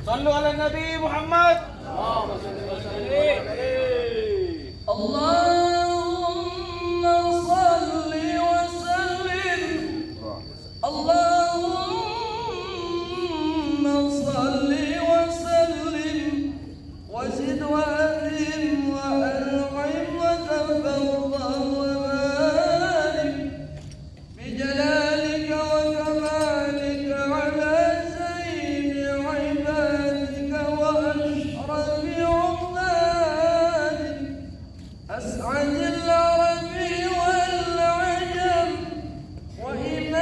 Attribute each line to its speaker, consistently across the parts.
Speaker 1: Sallu ala Nabi Muhammad.
Speaker 2: Allahumma salli wa sallim. Allahumma salli wa sallim wa zid wa azim wa an'im wa tafarrah wa barik bi jalalika wa kamalika ala sayyidi ibadika wa ashrafi ubadik as'ad al-arabi wal-ajam wa imam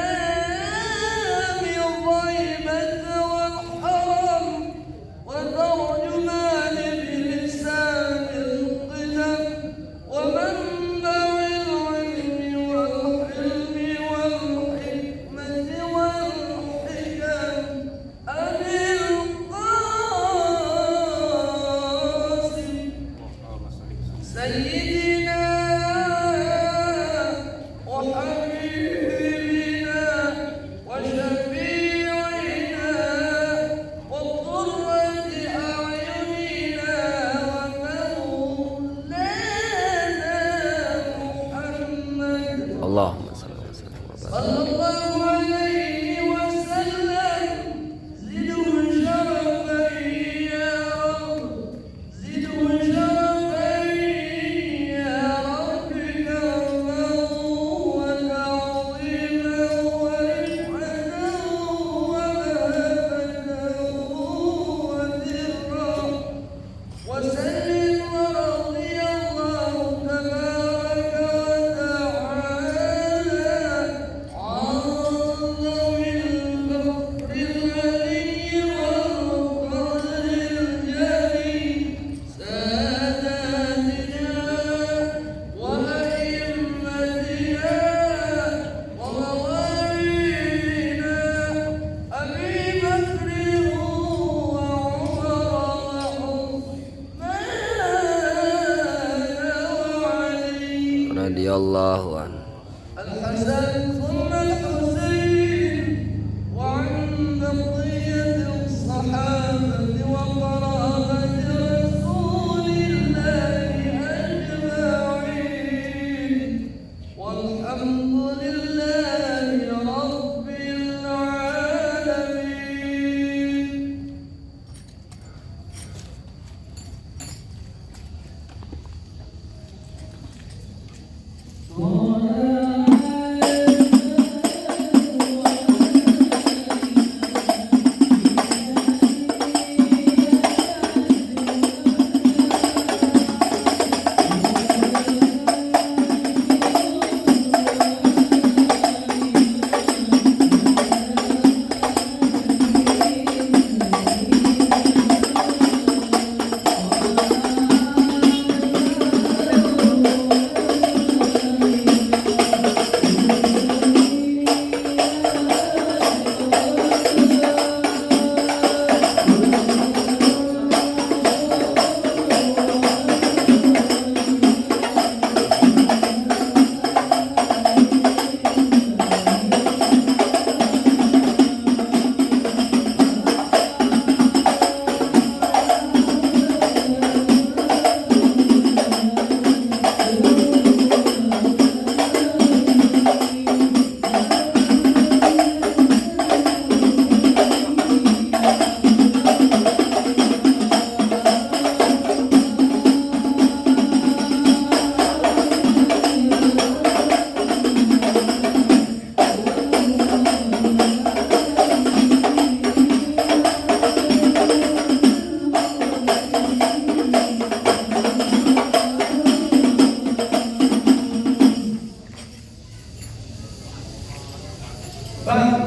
Speaker 2: al-ghaibah wal-haram wa tarjuman bilisan al-qidam wa manba' al-ilmi wal-hilmi wal-hikmati wal-hikam Abil Qasim سيدنا وحبيبنا وشفيعنا وقرة أعيننا ومولانا محمد
Speaker 3: اللهم صل وسلم وبارك
Speaker 2: صلى الله عليه وسلم زده شرفا يا رب زده شرفا يا رب كرما وتعظيما ورفعة ومهابة وذكرا وسلم ورضي الله تبارك وتعالى عن ذوي الفقر الغني والقدر الجليل ساداتنا وأئمتنا ومواويلنا أبي بكر وعمر وعثمان وعلي
Speaker 3: رضي الله عنه.
Speaker 2: الحسن ثم الحسين وعن بقية الصحابة وقرابة رسول الله أجمعين والحمد لله رب العالمين. Bang,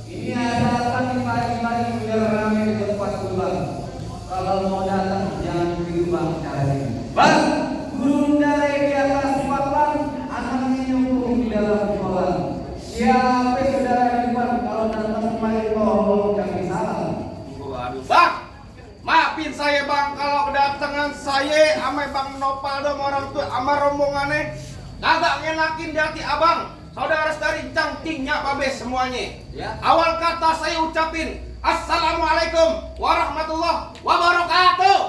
Speaker 2: ini ada pagi-pagi biar ramai di tempat bang. Kalau mau datang jangan begitu bang cara ini. Bang, burung dari di atas papan, anaknya nyungkung di dalam kolam. Siapa saudara di depan kalau datang kemari tolong jangan salah.
Speaker 1: Waduh, Bang. Maafin saya Bang kalau kedatangan saya sama Bang Nopal dong orang tua sama rombongannya kagak ngenakin di hati abang. Saudara sekali cangtingnya Pak Bes semuanya.
Speaker 2: Ya.
Speaker 1: Awal kata saya ucapin, Assalamualaikum warahmatullahi wabarakatuh.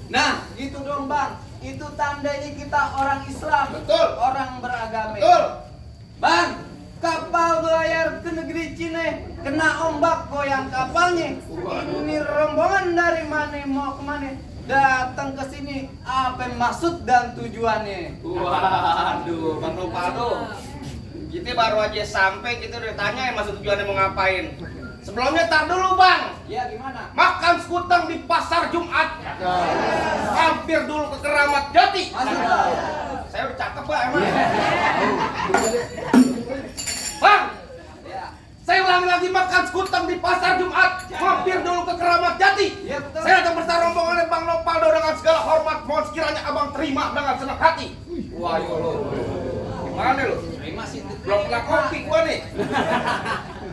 Speaker 2: Nah, gitu dong Bang. Itu tandanya kita orang Islam.
Speaker 1: Betul.
Speaker 2: Orang beragama.
Speaker 1: Betul.
Speaker 2: Bang, kapal berlayar ke negeri Cina, kena ombak goyang kapalnya. Ini rombongan dari mana mau kemana? Datang ke sini, apa maksud dan tujuannya?
Speaker 1: Waduh, Bang Nopaldo. Kita baru aja sampai, kita udah tanya maksud tujuannya mau ngapain. Sebelumnya tar dulu Bang.
Speaker 2: Ya gimana?
Speaker 1: Makan sekutang di pasar Jumat. Hampir dulu ke Keramat Jati. Saya udah cakep Pak emang. Bang,
Speaker 2: Ya.
Speaker 1: saya ulangi lagi makan sekutang di pasar Jumat. Hampir dulu ke Keramat Jati.
Speaker 2: Ya, betul.
Speaker 1: Saya datang bersama rombongan Bang Nopaldo dengan segala hormat. Mohon sekiranya abang terima dengan senang hati. Wah, yo lo. Gimana lo?
Speaker 2: Terima sih.
Speaker 1: Belum pernah kopi gua nih.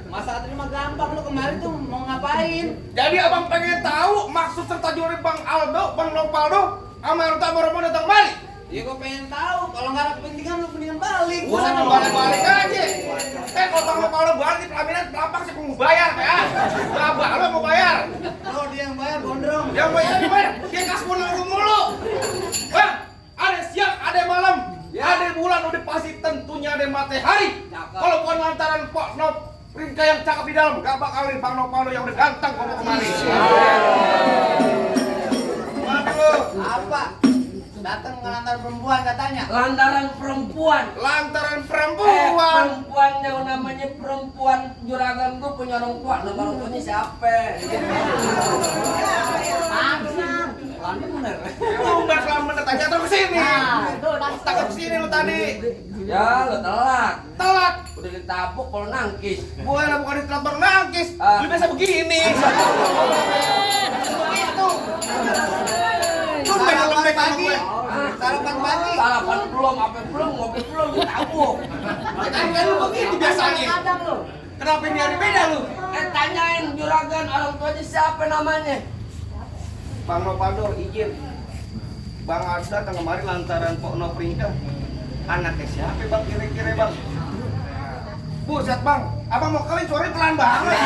Speaker 2: Masa terima gampang, lu kemarin tuh mau ngapain?
Speaker 1: Jadi abang pengen tahu maksud serta juri Bang Aldo, Bang Nopaldo, sama rombongan datang balik.
Speaker 2: Ya gue pengen tahu, kalau nggak ada kepentingan lu mendingan balik.
Speaker 1: Gua sampai balik-balik aja. Kalau Bang Nopaldo balik di pelaminan, pelapang sih mau bayar ya. Abang lo mau bayar.
Speaker 2: Oh dia yang bayar gondrong.
Speaker 1: Yang bayar dibayar, dia kasih mulu. Bang, ada siang, ada malam, ada bulan, udah pasti tentunya ada matahari.
Speaker 2: Cakep.
Speaker 1: Kalau bukan lantaran Pak Nop Rinka yang cakep di dalam, gak bakal Bang Nopaldo yang udah ganteng kalau kemari. Waduh,
Speaker 2: Apa? Datang ke lantaran perempuan katanya.
Speaker 4: Lantaran perempuan.
Speaker 1: lantaran
Speaker 4: Perempuan.
Speaker 1: perempuan.
Speaker 4: Yang namanya perempuan juragan gue punya orang tua. Nama orang tuanya siapa?
Speaker 2: Lanjut bener.
Speaker 1: Lu nggak selama menit aja atau kesini? Tak kesini lu tadi.
Speaker 4: Ya lo telat.
Speaker 1: Telat.
Speaker 4: Udah ditabuk kalau nangkis.
Speaker 1: Bukan di telat baru nangkis.
Speaker 4: Ah.
Speaker 1: Lu biasa begini. Begitu. Lu pengen lembek sama gue.
Speaker 2: Sarapan pagi.
Speaker 4: Sarapan belum, apa belum, ngopi belum, ditabuk.
Speaker 1: Kan lu begitu biasanya. Kenapa ini hari beda lu?
Speaker 4: Tanyain juragan orang tuanya siapa namanya?
Speaker 1: Bang Nopaldo izin. Bang Aldo datang kemari lantaran Pok Noprinka. Anaknya siapa Bang kira-kira Bang? Buset Bang, abang mau kawin suaranya pelan banget.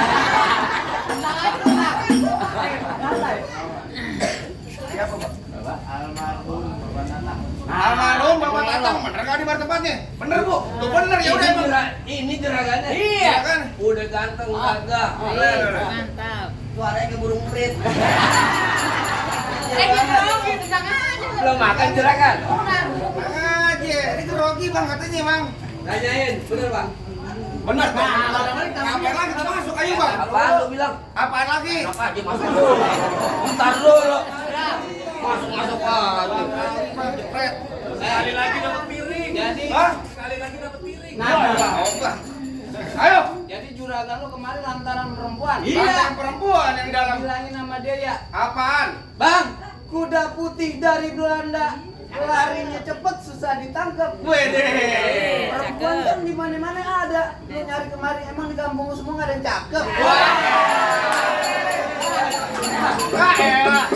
Speaker 1: Siapa Bang?
Speaker 2: Almarhum Bapak Tatang.
Speaker 1: Almarhum Bapak Tatang, bener gak di bar tempatnya? Bener Bu, tuh bener ya udah Bang.
Speaker 4: Ini juragannya.
Speaker 1: Iya kan?
Speaker 4: Udah ganteng kagak.
Speaker 5: Mantap.
Speaker 4: Suaranya ke burung perit.
Speaker 5: Jangan.
Speaker 4: Belum makan juragan?
Speaker 1: Aja, itu Rocky Bang katanya Bang.
Speaker 4: Tanyain, bener Bang?
Speaker 1: Bener Bang. Ngapain lagi kita masuk ayo Bang?
Speaker 4: Apaan lu bilang?
Speaker 1: Apaan lagi?
Speaker 4: Enak aja masuk dulu. Bentar dulu. Masuk aja.
Speaker 1: Bang jepret.
Speaker 4: Sekali lagi dapat piring.
Speaker 2: Jadi,
Speaker 1: Hah?
Speaker 4: Sekali lagi dapat piring.
Speaker 1: Nah, ayo.
Speaker 2: jadi juragan lu kemarin lantaran perempuan.
Speaker 1: Lantaran perempuan yang di dalam.
Speaker 2: Bilangin sama dia ya.
Speaker 1: Apaan?
Speaker 2: Bang, kuda putih dari Belanda. Larinya cepet, susah ditangkap.
Speaker 1: Wede.
Speaker 2: Perempuan kan di mana-mana ada. Lu nyari kemari, emang di kampung lu semua nggak ada yang cakep.
Speaker 1: Wah, elah.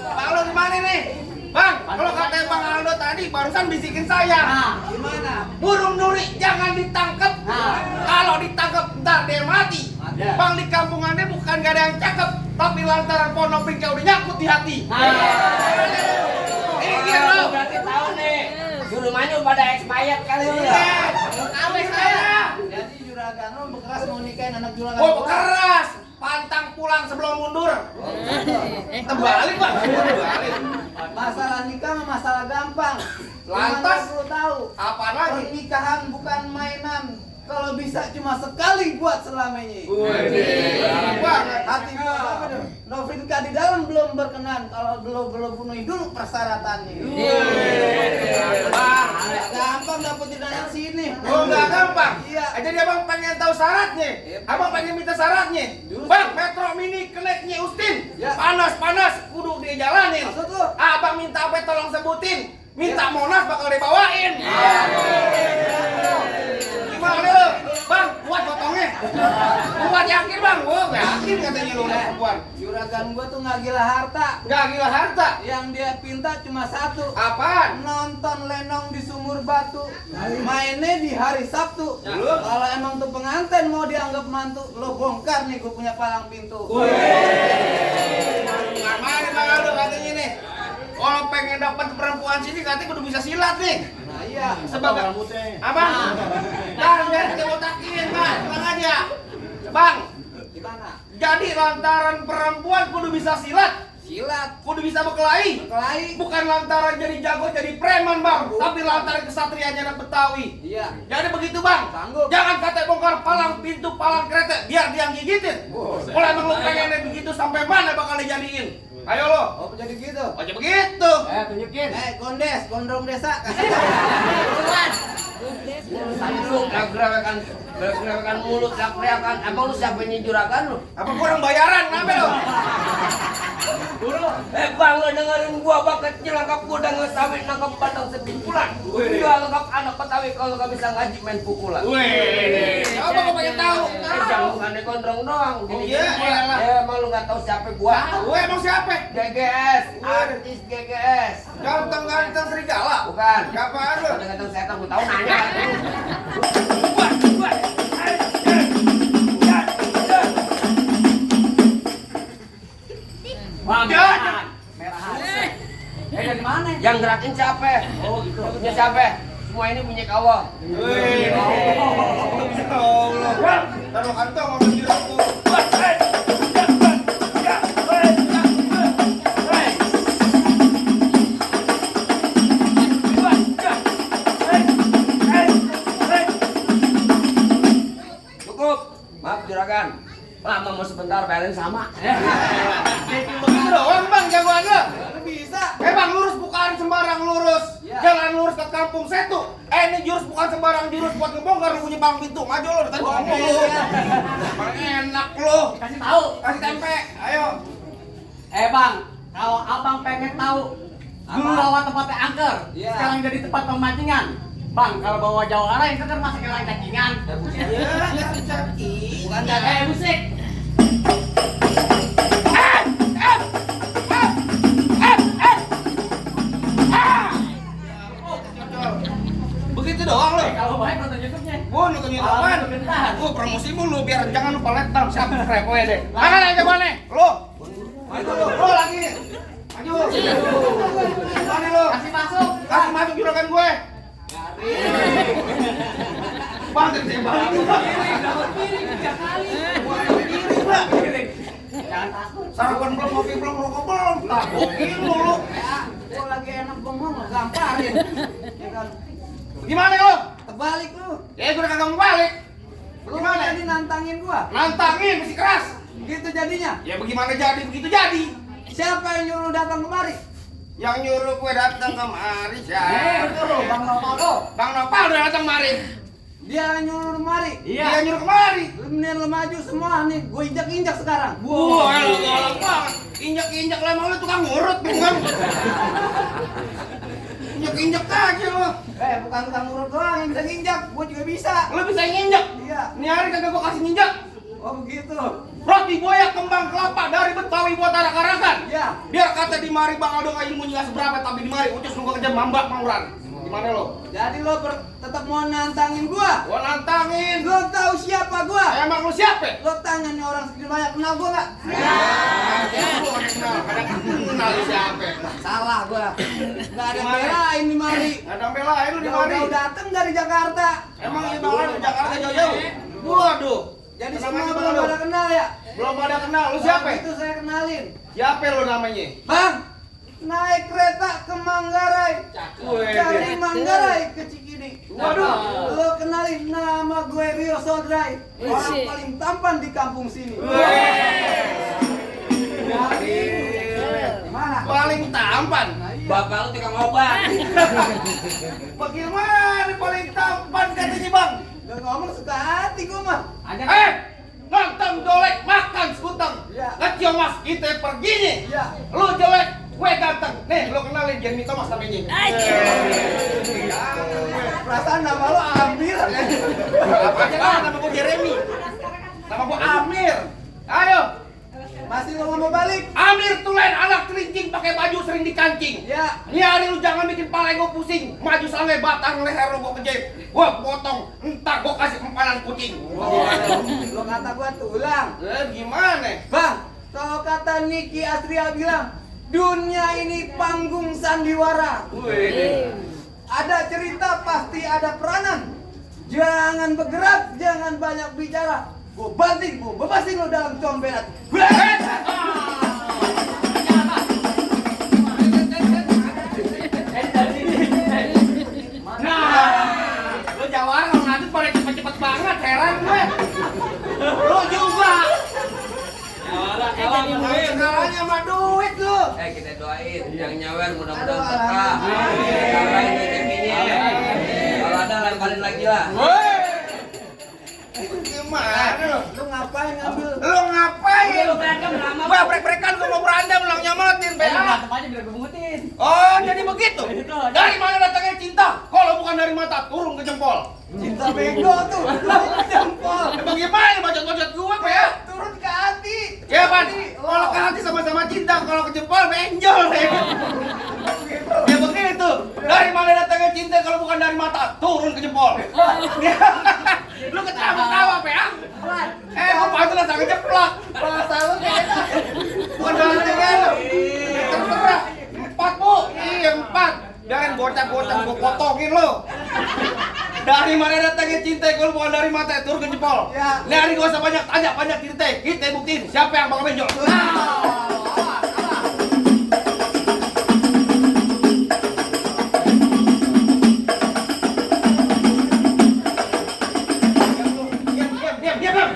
Speaker 1: Bang Aldo gimana nih? Bang, kalau kata Bang Aldo tadi barusan bisikin saya.
Speaker 2: Gimana?
Speaker 1: Burung duri jangan ditangkap. Kalau ditangkap ntar dia mati. Bang di kampungannya bukan gak ada yang cakep, tapi lantaran Pondok Pringka udah nyangkut di hati. Iya lo.
Speaker 4: Berarti tahu nih. Di rumahnya pada expired kali lu ya.
Speaker 1: Kali saya.
Speaker 2: Jadi juragan lu bekeras mau nikahin anak juragan
Speaker 1: Oh
Speaker 2: gua.
Speaker 1: keras. Pantang pulang sebelum mundur. Terbalik Bang. Terbalik.
Speaker 2: Masalah nikah mah masalah gampang.
Speaker 1: Lantas?
Speaker 2: Lu tahu.
Speaker 1: Apaan lagi?
Speaker 2: Pernikahan bukan mainan. Kalau bisa cuma sekali buat selamanya.
Speaker 1: Galak banget.
Speaker 2: Hati gua apa dong? Novrinka di dalam belum berkenan kalau belum penuhi dulu persyaratannya.
Speaker 1: Bang.
Speaker 2: Gampang dapetin anak sini.
Speaker 1: Oh nggak gampang.
Speaker 2: Iya.
Speaker 1: Jadi abang pengen tahu syaratnya. Abang pengen minta syaratnya. Bang, Metro Mini keneknya Ustin.
Speaker 2: Ya.
Speaker 1: Panas kudu dia jalanin.
Speaker 2: Maksud lu?
Speaker 1: Abang minta apa tolong sebutin. Minta Monas bakal dibawain. Gimana lu? Bang, kuat potongnya. Kuat yakin Bang. Gua yakin katanya lu anak perempuan?
Speaker 2: Juragan gua tuh nggak gila harta.
Speaker 1: Nggak gila harta.
Speaker 2: Yang dia pinta cuma satu.
Speaker 1: Apaan?
Speaker 2: Nonton lenong di sumur batu. Mainnya di hari Sabtu.
Speaker 1: Lu?
Speaker 2: Kalau emang tuh pengantin mau dianggap mantu, lo bongkar nih gua punya palang pintu.
Speaker 1: Nggak main bang Aldo katanya nih. Kalau pengen dapat perempuan sini katanya kudu bisa silat nih.
Speaker 2: Nah iya.
Speaker 1: Sebagai apa? Jangan biar kita botakin bang, tenang aja. Bang,
Speaker 2: Gimana?
Speaker 1: jadi lantaran perempuan kudu bisa silat,
Speaker 2: Silat.
Speaker 1: kudu bisa berkelahi.
Speaker 2: Kelahi.
Speaker 1: Bukan lantaran jadi jago jadi preman bang, tapi lantaran kesatrianya anak Betawi.
Speaker 2: Iya.
Speaker 1: Jadi begitu bang,
Speaker 2: Sanggup.
Speaker 1: jangan kata bongkar palang pintu, palang kereta, biar dia gigitin. Kalau emang lu pengennya begitu sampai mana bakal dijadiin? Ayo lo,
Speaker 2: Oh jadi gitu.
Speaker 1: aja begitu.
Speaker 2: Tunjukin. Gondes, gondrong desa.
Speaker 4: Lu gerak-gerakan mulut, teriakan. Abang lu siapa yang juragan lu?
Speaker 1: Apa kurang bayaran? Kenapa lo?
Speaker 4: Bang, lu dengerin gua, bang kecil lengkap gua udah ngesawit nangkap batang sepikulan. Udah lengkap anak Betawi kalau nggak bisa ngaji main pukulan.
Speaker 1: Wih, apa kau pengen tahu?
Speaker 4: Jangan bukan di gondrong doang.
Speaker 1: Oh iya, iyalah.
Speaker 4: Emang lu nggak tahu siapa gua?
Speaker 1: Gue emang siapa?
Speaker 4: GGS, artis GGS.
Speaker 1: Ganteng-ganteng serigala?
Speaker 4: Bukan.
Speaker 1: Apaan lu?
Speaker 4: Ganteng setan, gua tahu nanya.
Speaker 1: Jangan.
Speaker 2: Dari mana?
Speaker 4: Yang gerakin siapa? Oh gitu. Punya siapa? Semua ini punya Allah.
Speaker 1: Wih, ya Allah. Taruh kantong sama jirat tuh.
Speaker 4: Cukup. Maaf juragan. Lama mau sebentar bayarin sama.
Speaker 1: Begitu doang bang jagoan lu.
Speaker 2: Bisa.
Speaker 1: Bang lurus bukan sembarang lurus.
Speaker 2: Ya.
Speaker 1: Jalan lurus ke kampung Setu. Ini jurus bukan sembarang jurus buat ngebongkar lu punya palang pintu. Maju lu tadi ngomong lu. Emang enak lu.
Speaker 2: Kasih tahu.
Speaker 1: Kasih tempe. Ayo.
Speaker 6: Bang, kalau abang pengen tahu, dulu lawan tempatnya angker,
Speaker 2: Iya.
Speaker 6: sekarang jadi tempat pemancingan. Bang, kalau bawa jauh arah itu kan masih kelain cacingan.
Speaker 1: Ya, cantik.
Speaker 2: Bukan dari
Speaker 6: Musik.
Speaker 1: Begitu doang lu.
Speaker 6: Kalau baik nonton YouTube-nya.
Speaker 1: Gua nonton YouTube-an. Gua promosi mulu biar jangan lupa like dan subscribe gue deh. Mana nih jagoannya? Lu. Maju lu. Lu lagi. Maju. Mana lu?
Speaker 6: Kasih masuk.
Speaker 1: Kasih masuk juragan gue. Bang, saya balik lu, Bang.
Speaker 6: Jangan takut.
Speaker 1: Sarapan belum, kopi belum, rokok belum. Takutin lu.
Speaker 2: Gua lagi enak bengong, gamparin. Ya kan?
Speaker 1: Gimana lu?
Speaker 2: Terbalik lu.
Speaker 1: Ya gue udah kagak mau balik.
Speaker 2: Lu
Speaker 1: Gimana?
Speaker 2: jadi nantangin gua.
Speaker 1: Nantangin mesti keras.
Speaker 2: Gitu jadinya.
Speaker 1: Ya bagaimana jadi begitu jadi.
Speaker 2: Siapa yang nyuruh datang kemari?
Speaker 1: Yang nyuruh gue datang kemari siapa?
Speaker 2: Betul, Bang Nopaldo.
Speaker 1: Bang Nopal udah datang kemari.
Speaker 2: Dia yang nyuruh kemari.
Speaker 1: Dia nyuruh kemari.
Speaker 2: Mendingan lu maju semua nih, gue injak-injak sekarang.
Speaker 1: Wah, lu galak banget. Injak-injak lah emang lu tukang ngurut bukan? Injak-injak aja lu.
Speaker 2: Bukan tukang urut doang yang bisa nginjak, gue juga bisa.
Speaker 1: Lu bisa nginjak.
Speaker 2: Iya.
Speaker 1: Ini hari kagak gua kasih nginjak.
Speaker 2: Oh begitu.
Speaker 1: Roti boyak kembang kelapa dari Betawi buat arak-arakan.
Speaker 2: Iya.
Speaker 1: Biar kata di mari Bang Aldo nggak ilmunya seberapa tapi di mari ucus lu kerja mambak mauran. Gimana lo?
Speaker 2: Jadi lo tetap mau nantangin gua?
Speaker 1: Gua nantangin.
Speaker 2: Lo tahu siapa gua?
Speaker 1: Emang lu siapa?
Speaker 2: Lo tanya nih orang segitu banyak kenal gua nggak?
Speaker 1: Lu kenal siapa?
Speaker 2: Salah gua. Nggak ada
Speaker 1: Gimana?
Speaker 2: belain di mari.
Speaker 1: Ada belain lu di mari.
Speaker 2: Jauh dateng dari Jakarta.
Speaker 1: Emang ini Bang Aldo Jakarta jauh-jauh. Waduh.
Speaker 2: Jadi
Speaker 1: Tenang
Speaker 2: semua
Speaker 1: aja, Bang
Speaker 2: belum
Speaker 1: Aldo.
Speaker 2: pada kenal ya?
Speaker 1: Belum pada kenal. Lu siapa?
Speaker 2: Itu saya kenalin.
Speaker 1: Siapa lu namanya?
Speaker 2: Bang, naik kereta ke Manggarai.
Speaker 1: Wih,
Speaker 2: Dari
Speaker 1: dia.
Speaker 2: Manggarai ke Cikini.
Speaker 1: Waduh.
Speaker 2: Lo kenalin nama gue Rio Sodrai. Orang paling tampan di kampung sini. Gimana?
Speaker 1: Paling tampan.
Speaker 2: Nah, iya.
Speaker 4: Bapak lu tukang obat.
Speaker 1: Bagaimana paling tampan katanya Bang?
Speaker 2: Udah ngomong suka hati gue mah.
Speaker 1: Nonton jelek makan sekutang.
Speaker 2: Iya.
Speaker 1: Kecil mas kita pergi nih.
Speaker 2: Iya.
Speaker 1: Lu jelek, gue ganteng. Nih lu kenalin Jeremy Thomas namanya.
Speaker 2: Perasaan nama lo Amir.
Speaker 1: Apa aja lah nama gue Jeremy. Nama gue Amir. Ayo,
Speaker 2: Masih lo nggak mau balik?
Speaker 1: Amir Tulen anak kerincing pakai baju sering dikancing.
Speaker 2: Ya.
Speaker 1: Ini hari lu jangan bikin pala gue pusing. Maju sampai batang leher lu gue kejep. Gue potong, entar gue kasih empanan kucing.
Speaker 2: Lo kata gua tulang.
Speaker 1: Gimana?
Speaker 2: Bang, kalau kata Niki Astria bilang, dunia ini panggung sandiwara. Ada cerita pasti ada peranan. Jangan bergerak, jangan banyak bicara. Gue banting, gue bebasin lo dalam comberan.
Speaker 1: Nah, lu jawara kalau ngadut pada cepet-cepet banget, heran gue. Lu juga. Kalahnya sama duit lu.
Speaker 4: Kita doain yang nyawer mudah-mudahan
Speaker 2: Aduh,
Speaker 4: berkah.
Speaker 2: alhamdulillah.
Speaker 4: Tambahin rezekinya. Kalau ada lemparin lagi lah.
Speaker 1: Gimana lu?
Speaker 2: Lu ngapain ngambil?
Speaker 1: Lu ngapain?
Speaker 4: Lu berantem lama.
Speaker 1: Gua brek-brekan gua mau berantem ulang nyamatin PA.
Speaker 6: Berantem aja biar gue bungutin.
Speaker 1: Oh, jadi begitu. Dari mana datangnya cinta? Kalau bukan dari mata, turun ke jempol.
Speaker 2: Cinta bego tuh, turun ke jempol.
Speaker 1: Emang gimana bacot-bacot gua, PA?
Speaker 2: Turun ke hati.
Speaker 1: Ya, Pan. Kalau ke hati sama-sama cinta, kalau ke jempol benjol, ya. Ya begitu. Dari mana datangnya cinta kalau bukan dari mata, turun ke jempol. Lu ketawa-tawa, PA. Apa itu lah sangat jeplak.
Speaker 2: Bahasa lu beda.
Speaker 1: Bukan dengan lu. Terserah. 4, Bu. Iya, 4. Dan bocah-bocah gua potongin lu. Dari mana datangnya cinta kalau bukan dari mata, turun ke jempol.
Speaker 2: Ya.
Speaker 1: Ini hari gak usah banyak tanya, banyak cerita. Kita buktiin siapa yang bakal benjol. Diam. Bang,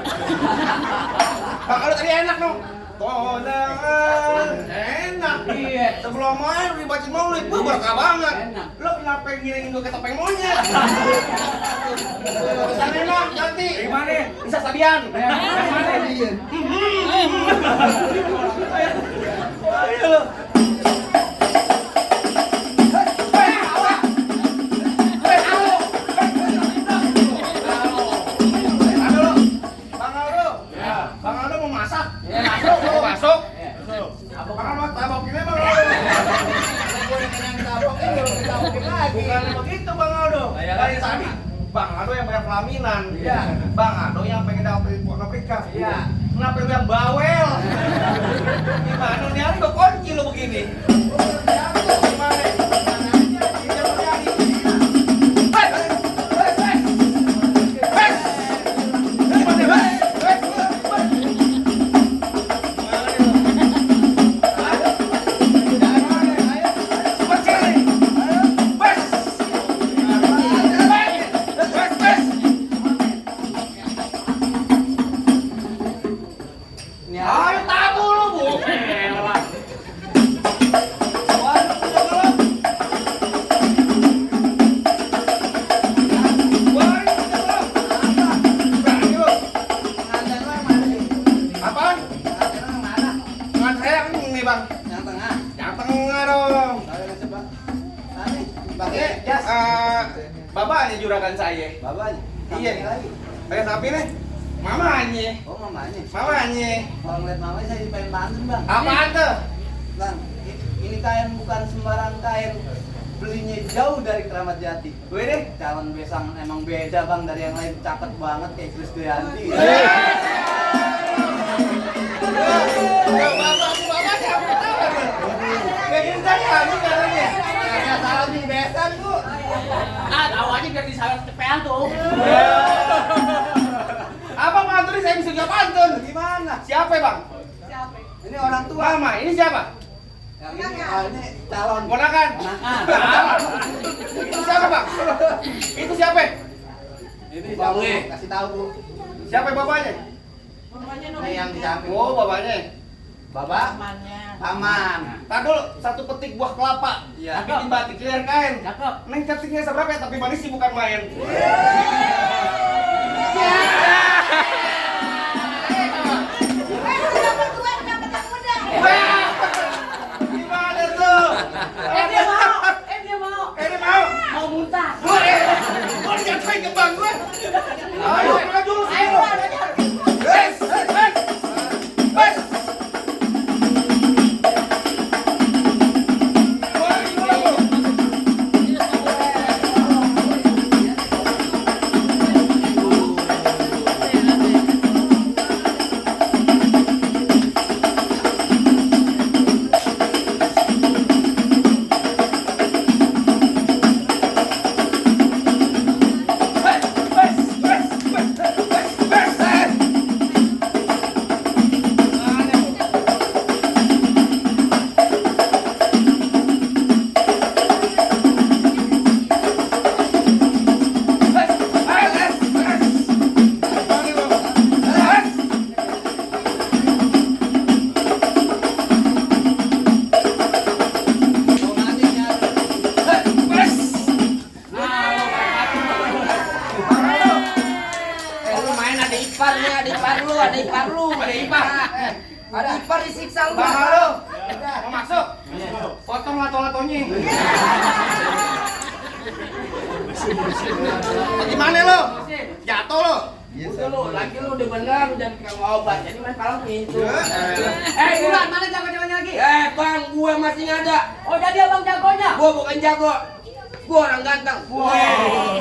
Speaker 1: kalau tadi enak dong. Kondangan enak.
Speaker 6: Iya.
Speaker 1: Sebelum main udah dibacain maulid, gua berkah banget.
Speaker 6: Enak.
Speaker 1: Lo kenapa ngiringin gua ke topeng monyet? Pesan enak, ganti. Gimana? Bisa Sabian.
Speaker 6: Gimana?
Speaker 1: Ayo lo. Bang Aldo mau masak? Masuk. Bang Aldo tabokin aja Bang Aldo. Bukan begitu Bang Aldo. Dari tadi Bang Aldo yang bayar pelaminan.
Speaker 2: Iya.
Speaker 1: Bang Aldo yang pengen dapetin Pondok Rika.
Speaker 2: Iya.
Speaker 1: Kenapa lu yang bawel? Gimana nih hari gua kunci lu begini? Gimana? Ayo tabu lu, Bu. Apaan? Ngan saya ini, Bang.
Speaker 2: Yang tengah.
Speaker 1: Yang tengah dong.
Speaker 2: Kalau sebelah. Tadi.
Speaker 1: Ini
Speaker 2: Pakai jas.
Speaker 1: bapaknya juragan saya.
Speaker 2: Bapaknya.
Speaker 1: Iya.
Speaker 2: Samping lagi.
Speaker 1: Kayak sapi nih. Mamanya.
Speaker 2: Oh mamanya.
Speaker 1: Mamanya.
Speaker 2: Kalau ngeliat mamanya saya pengen bantu bang.
Speaker 1: Apaan tuh?
Speaker 2: Bang, ini kain bukan sembarang kain. Belinya jauh dari Keramat Jati.
Speaker 1: Gue deh.
Speaker 2: Calon besang emang beda bang dari yang lain, cakep banget kayak Krisdayanti.
Speaker 1: Bapak siapa tahu? Kayak saya ini caranya.
Speaker 2: Nggak salah nih besan bu.
Speaker 6: Ah, tahu aja biar disalah cepean tuh.
Speaker 1: Apa pantun saya bisa jawab pantun?
Speaker 2: Gimana?
Speaker 1: Siapa Bang?
Speaker 2: Ini orang tua.
Speaker 1: Mama, ini siapa?
Speaker 2: Yang ini calon.
Speaker 1: Ponakan.
Speaker 6: Ponakan.
Speaker 1: Itu siapa Bang? Itu siapa?
Speaker 2: Ini
Speaker 1: Bang,
Speaker 2: siapa?
Speaker 1: nih.
Speaker 2: Kasih tahu bu.
Speaker 1: Siapa bapaknya?
Speaker 2: Ini yang di samping.
Speaker 1: Oh, bapaknya.
Speaker 2: Bapak. Paman.
Speaker 1: Tak dulu, satu petik buah kelapa.
Speaker 2: Iya.
Speaker 1: Bikin batik clear kain.
Speaker 6: Cakep.
Speaker 1: Neng cantiknya seberapa ya, tapi manis sih bukan main. Gimana tuh?
Speaker 6: Dia mau.
Speaker 1: Dia mau.
Speaker 6: Mau muntah.
Speaker 1: Gue dijatuhin ke bang gue. Ayo, maju lu. Ayo,
Speaker 4: ada ipar lu.
Speaker 1: Ada ipar.
Speaker 4: Ada ipar disiksa lu.
Speaker 1: Bang Aldo, mau masuk? Potong lato-latonya. Gimana lo? Jatuh lo?
Speaker 4: Udah lu, lagi lu udah bener dan kagak obat. Jadi main palang pintu.
Speaker 6: Bulan mana jago-jagonya lagi?
Speaker 4: Bang, gue masih nggak ada.
Speaker 6: Oh jadi abang jagonya?
Speaker 4: Gue bukan jago. Gue orang ganteng.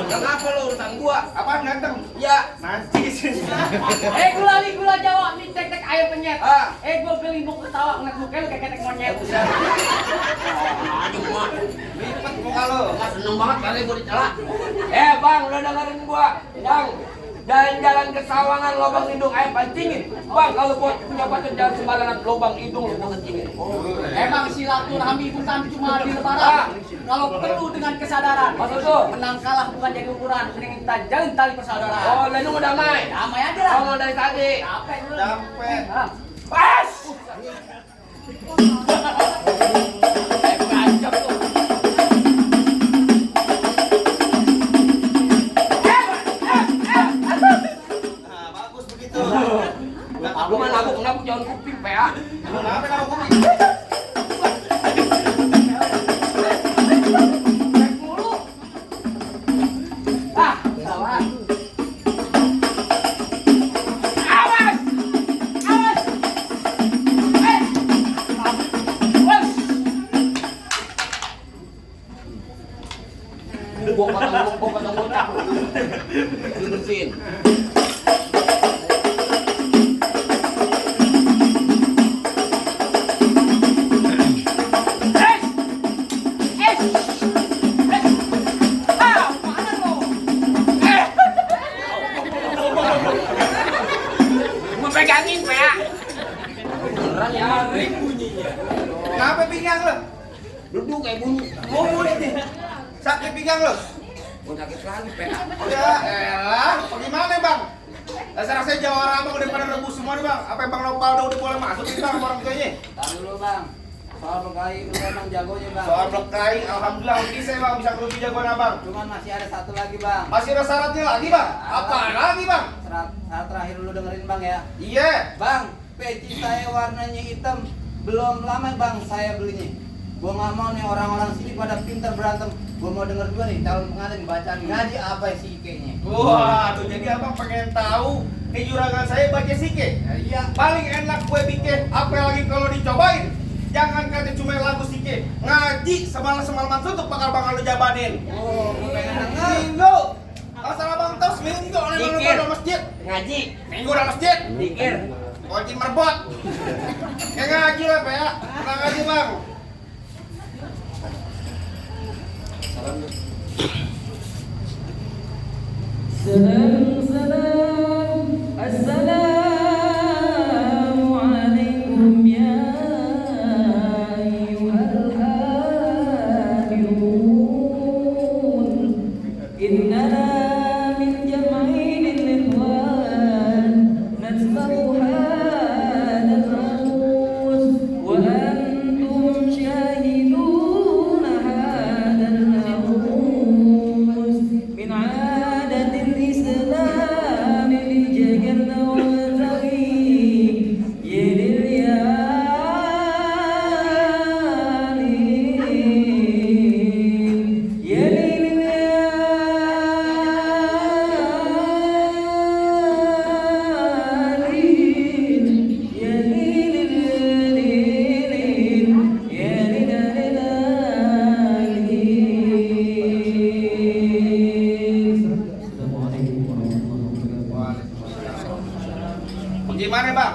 Speaker 4: Kenapa lu urusan gue?
Speaker 1: Apaan ganteng?
Speaker 4: Ya.
Speaker 1: Najis.
Speaker 6: Gula Jawa, nih tek air penyet. Gue beli buku ketawa ngeliat muka lu kayak ketek monyet.
Speaker 4: Aduh, mak.
Speaker 1: Lipet muka lo.
Speaker 4: Nggak seneng banget kali gue dicela. Bang, udah dengerin gua. Bang, jalan-jalan ke Sawangan lubang hidung air pancingin. Bang, kalau buat punya pacar jangan sembarangan lubang hidung lu pancingin.
Speaker 6: Emang silaturahmi bukan cuma di lebaran. Kalau perlu dengan kesadaran.
Speaker 4: Maksud tuh?
Speaker 6: Menang kalah bukan jadi ukuran. Mending kita jalin tali persaudaraan.
Speaker 4: Oh, dan lu mau damai?
Speaker 6: Damai aja lah.
Speaker 4: Ngomong dari tadi.
Speaker 6: Capek lu.
Speaker 1: Capek.
Speaker 4: Pas! Kacau tuh.
Speaker 1: Nah, bagus begitu.
Speaker 4: Aku mah nabuk jangan kuping, PA.
Speaker 1: Kenapa kamu kopi?
Speaker 6: Salah.
Speaker 4: Awas! Gua potong bocah. Dibersihin. Gua pegangin, PA. Beneran ya, bunyinya.
Speaker 1: Kenapa pinggang lo?
Speaker 4: Duduk kayak bunyi.
Speaker 1: Oh, ini. Sakit pinggang lo?
Speaker 4: Gua sakit lagi, PA.
Speaker 1: Ya elah, bagaimana bang? Saya jawara abang udah pada rebus semua nih bang. Apa bang Nopaldo udah boleh masuk nih bang orang tuanya?
Speaker 2: Tahan dulu bang. Soal berkali lu emang jagonya bang.
Speaker 1: Soal berkelahi, alhamdulillah bisa bang bisa kerugi jagoan abang.
Speaker 2: Cuman masih ada satu lagi bang.
Speaker 1: Masih ada syaratnya lagi bang? Apa lagi bang?
Speaker 2: Syarat terakhir lu dengerin bang ya.
Speaker 1: Iya.
Speaker 2: Bang, peci saya warnanya hitam. Belum lama bang saya belinya. Gua nggak mau nih orang-orang sini pada pinter berantem. Gua mau denger juga nih calon pengantin bacaan ngaji apa sih kayaknya.
Speaker 1: Wah, tuh jadi abang pengen tahu nih juragan saya baca sike.
Speaker 2: Ya, iya.
Speaker 1: Paling enak gue bikin, apalagi kalau dicobain. Jangan kata cuma lagu sike, ngaji semalam tutup bakal lu jabanin.
Speaker 2: Oh, gua pengen denger.
Speaker 1: Minggu, asal abang tahu seminggu
Speaker 4: Dikir.
Speaker 1: udah masjid.
Speaker 4: Ngaji,
Speaker 1: Minggu udah masjid.
Speaker 4: dikir.
Speaker 1: Wajib merbot. Ya ngaji lah Pak ya. Pernah ngaji bang.
Speaker 7: Assalamu alaikum ya ayyuhal hadirun. Innana min jam'in ikhwan nasma'u hadal raus wa antum shahidun hadal raus min 'adatil islam lijagarna wa zari yadil yalin
Speaker 1: Bagaimana bang?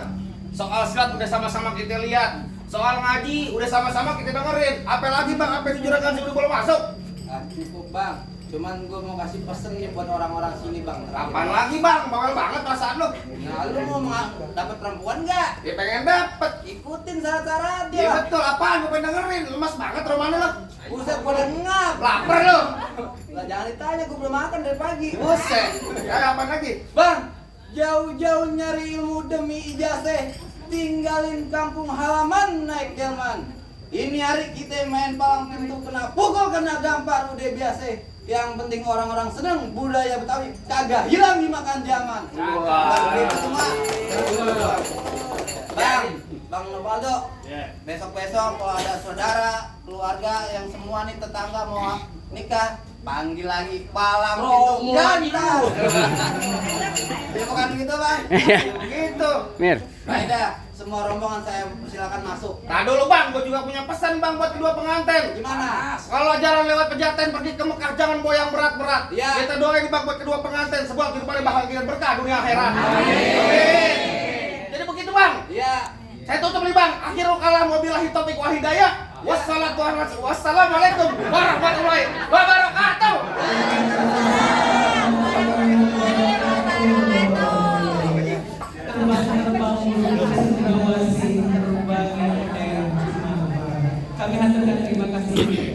Speaker 1: Soal silat udah sama-sama kita lihat. Soal ngaji udah sama-sama kita dengerin. Apalagi bang, apa itu juragan sudah boleh masuk?
Speaker 2: Ah, cukup bang. Cuman gua mau kasih pesen nih buat orang-orang sini bang.
Speaker 1: Apaan lagi bang? Bawel banget perasaan lu.
Speaker 2: Nah, lu mau dapat perempuan nggak?
Speaker 1: Ya pengen dapet.
Speaker 2: Ikutin syarat-syarat
Speaker 1: Ya
Speaker 2: dia.
Speaker 1: betul, apaan? Gue pengen dengerin. Lemas banget romana lo.
Speaker 2: Buset, gua udah ngap.
Speaker 1: Lapar lo.
Speaker 2: Lah jangan ditanya, gua belum makan dari pagi.
Speaker 1: Buset. Ya apaan lagi?
Speaker 2: Bang, jauh-jauh nyari ilmu demi ijazah, tinggalin kampung halaman naik delman. Ini hari kita main palang pintu kena pukul kena gampar udah biasa. Yang penting orang-orang seneng budaya Betawi kagak hilang dimakan zaman. Begitu semua. Bang Nopaldo, besok-besok kalau ada saudara, keluarga yang semua nih tetangga mau nikah, panggil lagi palang pintu jantan. Ya bukan begitu bang?
Speaker 1: Begitu.
Speaker 3: Mir.
Speaker 2: Baiklah, semua rombongan saya persilakan masuk.
Speaker 1: Nah dulu bang, gue juga punya pesan bang buat kedua pengantin.
Speaker 2: Gimana?
Speaker 1: Kalau jalan lewat Pejaten pergi ke Mekah jangan bawa yang berat-berat.
Speaker 2: Iya.
Speaker 1: Kita doain bang buat kedua pengantin sebuah kehidupan bahagia dan berkah dunia akhirat. Amin. Jadi begitu bang.
Speaker 2: Iya.
Speaker 1: Saya tutup nih bang. Akhirul kalam wabillahi taufiq wal hidayah. Wassalamualaikum warahmatullahi wabarakatuh.
Speaker 7: Kami haturkan terima kasih